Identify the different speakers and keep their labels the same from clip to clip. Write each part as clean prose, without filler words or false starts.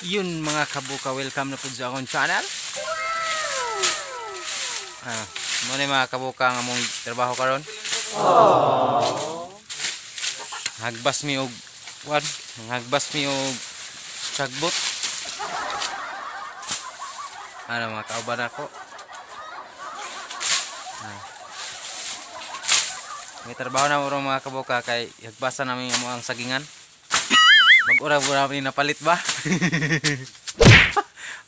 Speaker 1: Yun mga kabuka, welcome na po sa akong channel. Muna mga kabuka ang among trabaho karon. Hagbas mi og kuan, hagbas mi og sagbot. Ano mga kauban ako. May trabaho na mo mga kabuka kay hagbasan namin ang sagingan. Mag-ura-ura ni napalit ba?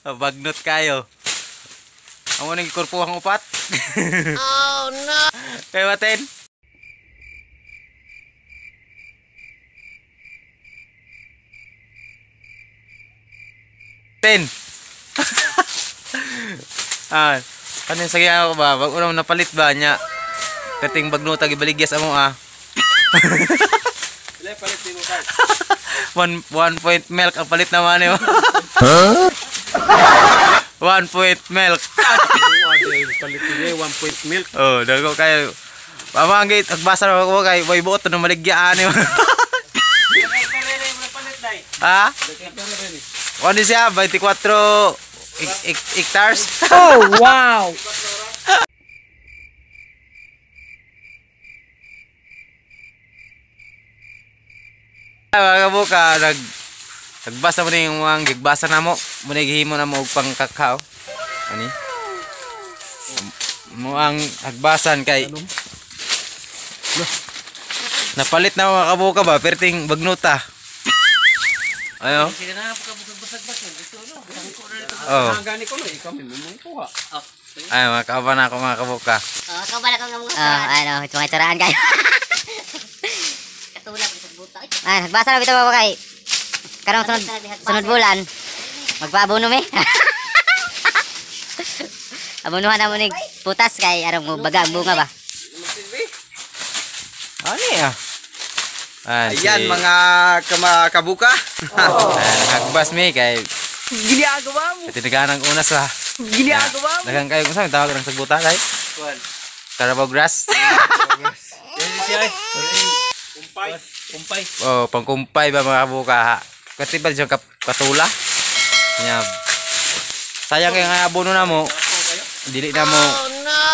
Speaker 1: Bagnot kayo. Amo nang gikurpuhang upat.
Speaker 2: Oh no.
Speaker 1: Kay baten. Ten. Kanin sagingan ako ba? Bag-ura mo napalit ba nya? Kating bagnota gibaligyas amo ah.
Speaker 3: Pila palit nimo kay?
Speaker 1: One point milk ang palit naman eh.
Speaker 3: Huh?
Speaker 1: 1 point milk.
Speaker 3: Palit niya 1 point milk.
Speaker 1: Oh, dago kayo. Pamanggit agbasa ra ko kay way buot no maligyaan eh. Ha? Ano siya? 24 hectares.
Speaker 2: Oh, wow.
Speaker 1: Mga kabuka, nagbasa mo na yung mga gigbasa na mo. Muna gihimo na mo og pangkakao. Ani? Mo ang hagbasan kay napalit na mga kabuka ba? Perting bagnuta. Ayo. Oh. Ay, mga kauban ako mga kabuka.
Speaker 2: Oh, kauban ako nga mga. Ano, mga tsaraan kayo. Ay, nagbasa na bitaw kay karong sunod bulan magpaabono mi. Abonohan na mo nig putas kay arong mo baga ang bunga ba.
Speaker 1: Ani ah.
Speaker 3: Ayan mga kabuka.
Speaker 1: Nagbas mi kay
Speaker 2: ginagawa mo.
Speaker 1: Tinigahan ang unas ba.
Speaker 2: Ginagawa mo.
Speaker 1: Daghang kayo kung saan tawag ng sagbuta kay?
Speaker 3: Kuan.
Speaker 1: Carabao grass.
Speaker 3: Kumpay. Kumpay.
Speaker 1: Oh, pangkumpay ba mga kabuka ha? Kasi ba siyang katula? Nya. Sayang kay nga abono na mo. Dili na mo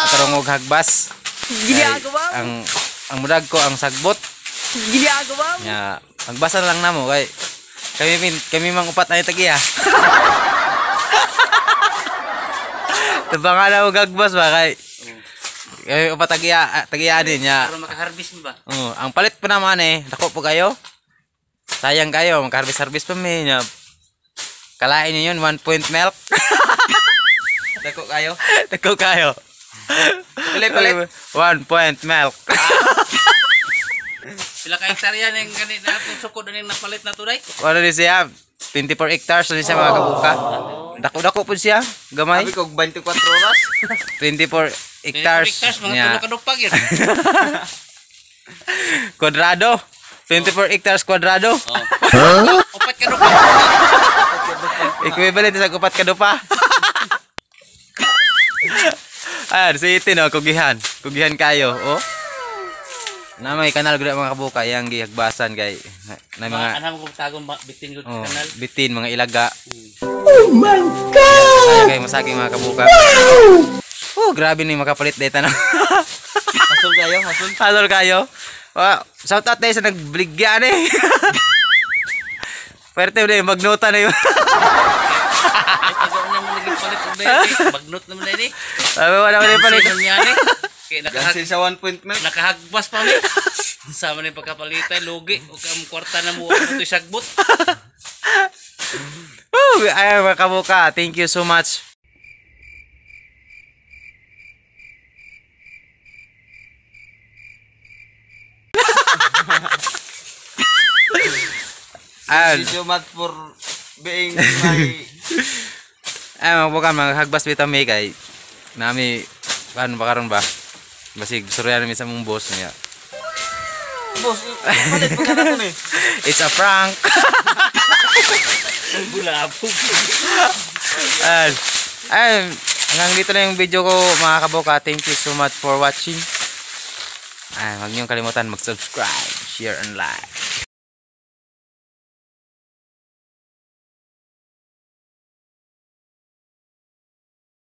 Speaker 1: atarong og hagbas.
Speaker 2: Ginagawa mo.
Speaker 1: Ang mudag ko ang sagbot.
Speaker 2: Ginagawa mo.
Speaker 1: Nya, hagbasa na lang namo kay kami mang upat ay tagiya. Tabangan na og hagbas ba kay kami upat tagiya din niya.
Speaker 4: Para makaharvest mo ba?
Speaker 1: Oh, ang palit pa naman eh. Dako po kayo. Sayang kayo, makaharvest-harvest pa mi niya. Kalain niyo yun, 1 point milk.
Speaker 3: Dako kayo.
Speaker 1: Dako kayo.
Speaker 3: Palit.
Speaker 1: 1 point milk.
Speaker 4: Pila ka hektarya ning gani na atong sukod ning napalit na tuday?
Speaker 1: Ano ni siya? 24 hectares ni siya mga kabuka. Dako-dako po siya, gamay.
Speaker 3: Abi kog 24 oras.
Speaker 1: 24 hectares.
Speaker 4: 24 hectares mga tulo ka dupag yun.
Speaker 1: Kwadrado. 24 hectares kwadrado.
Speaker 4: Oh. Huh? Upat ka dupa.
Speaker 1: Equivalent sa upat ka dupa. Ayan, si Itin, oh, kugihan. Kugihan kayo, oh. Na may kanal gud mga kabuka yang gihagbasan kay na mga
Speaker 4: anam ko tagong bitin gud
Speaker 1: oh,
Speaker 4: kanal.
Speaker 1: Bitin mga ilaga.
Speaker 2: Oh my God.
Speaker 1: Ay kay masaging mga kabuka.
Speaker 2: Wow!
Speaker 1: Oh, grabe ni makapalit data na.
Speaker 3: Hasol kayo, hasol.
Speaker 1: Hasol kayo. Wow, shout out tayo sa nagbaligya eh. Pwerte mo magnota na yun.
Speaker 4: Ay, pag-uong naman naging palit og dahil. Magnot naman dahil eh.
Speaker 1: Sabi wala mo palit.
Speaker 4: Kaya
Speaker 3: sa 1 point milk.
Speaker 4: Nakahagbas pa mi. Sama ni pagkapalitay, lugi. O ka kwarta na mo ito'y sagbot.
Speaker 1: Oh, ay mga kabuka, thank you so much.
Speaker 3: Thank you so much for being my...
Speaker 1: Ay, mga kabuka, mga hagbas bitaw mi kay nami, ano ba karon ba? Basig, surya namin sa mong boss niya.
Speaker 3: Boss, palit pa ka na eh.
Speaker 1: It's a prank.
Speaker 4: Bulabog.
Speaker 1: Ayun, hanggang dito na yung video ko mga kabuka. Thank you so much for watching. Ay, huwag niyong kalimutan mag-subscribe, share, and like.